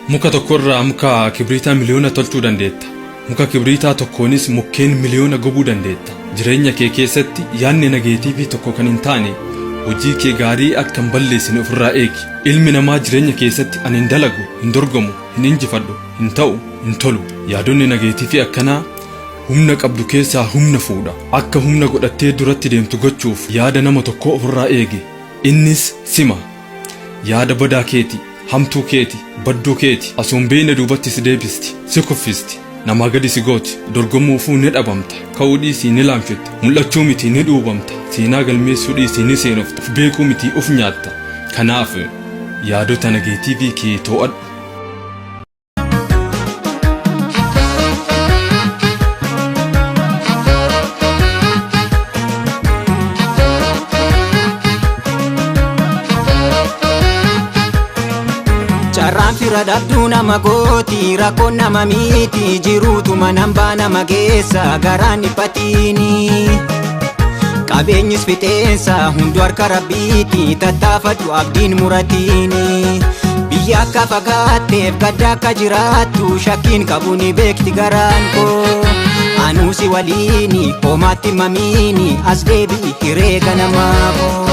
Muka tokkorraa muka kibriitaa miliyoona tolchuu dandeetta. Muka kibriitaa tokkoonis mukkeen miliyoona gubuu dandeetta. Jireenya kee keessatti yaadni negative tokko kan hin taane hojii kee gaarii akka hin balleessine ofirraa eegi. Ilmi namaa jireenya keessatti ani hin dalagu, hin dorgomu, hin injifadhu, hin ta'u, hin tolu. Yaadonni negative akkanaa humna qabdu keessaa humna fuudha. Akka humna godhattee duratti deemtu gochuuf yaada nama tokkoo ofirraa eegi. Innis sima. Yaada badaa keeti, hamtuu keeti, badduu keeti. Osoo hin beekne duubatti si deebisti, si kuffisti. Namaa gadi si gooti, dorgomuufuu ni dhabamta. Ka'uu dhiisii ni laamshitta, mul'achuu miti ni dhuubamta. Seenaa galmeessuu dhiisii ni seenofta, of beekuu miti of nyaatta. Kanaaf yaadota negative kee to'adhu. Carraan fira dhabduu nama gooti, rakkoon nama miti, jiruutuma nambaa nama geessa, garaan dhiphatiini. Qabeenyis fixeensa, hundu harka rabbiiti, tattaafadhu abdiin muratiini. Biyya akka fagaatteef gadda akka jiraattu, shakkiin qabu ni beekti garaan koo. Anuusi waliini, homaatti mamiini, as deebi'i hiree ganamaa koo.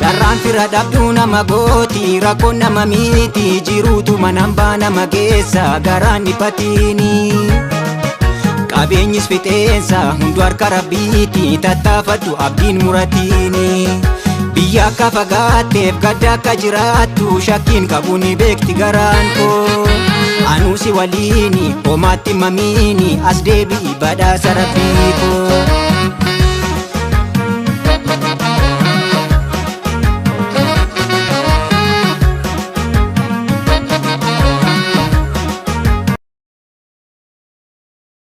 Carraan fira dhabduu nama gooti, rakkoon nama miti, jiruutuma nambaa nama geessa, garaan dhiphatiini. Qabeenyis fixeensa, hundu harka rabbiiti, tattaafadhu abdiin muratiini. Biyya akka fagaatteef gadda akka jiraattu, shakkiin qabu ni beekti garaan koo. Anuusi waliini, homaatti mamiini, as deebi'i badhaasa rabbii koo.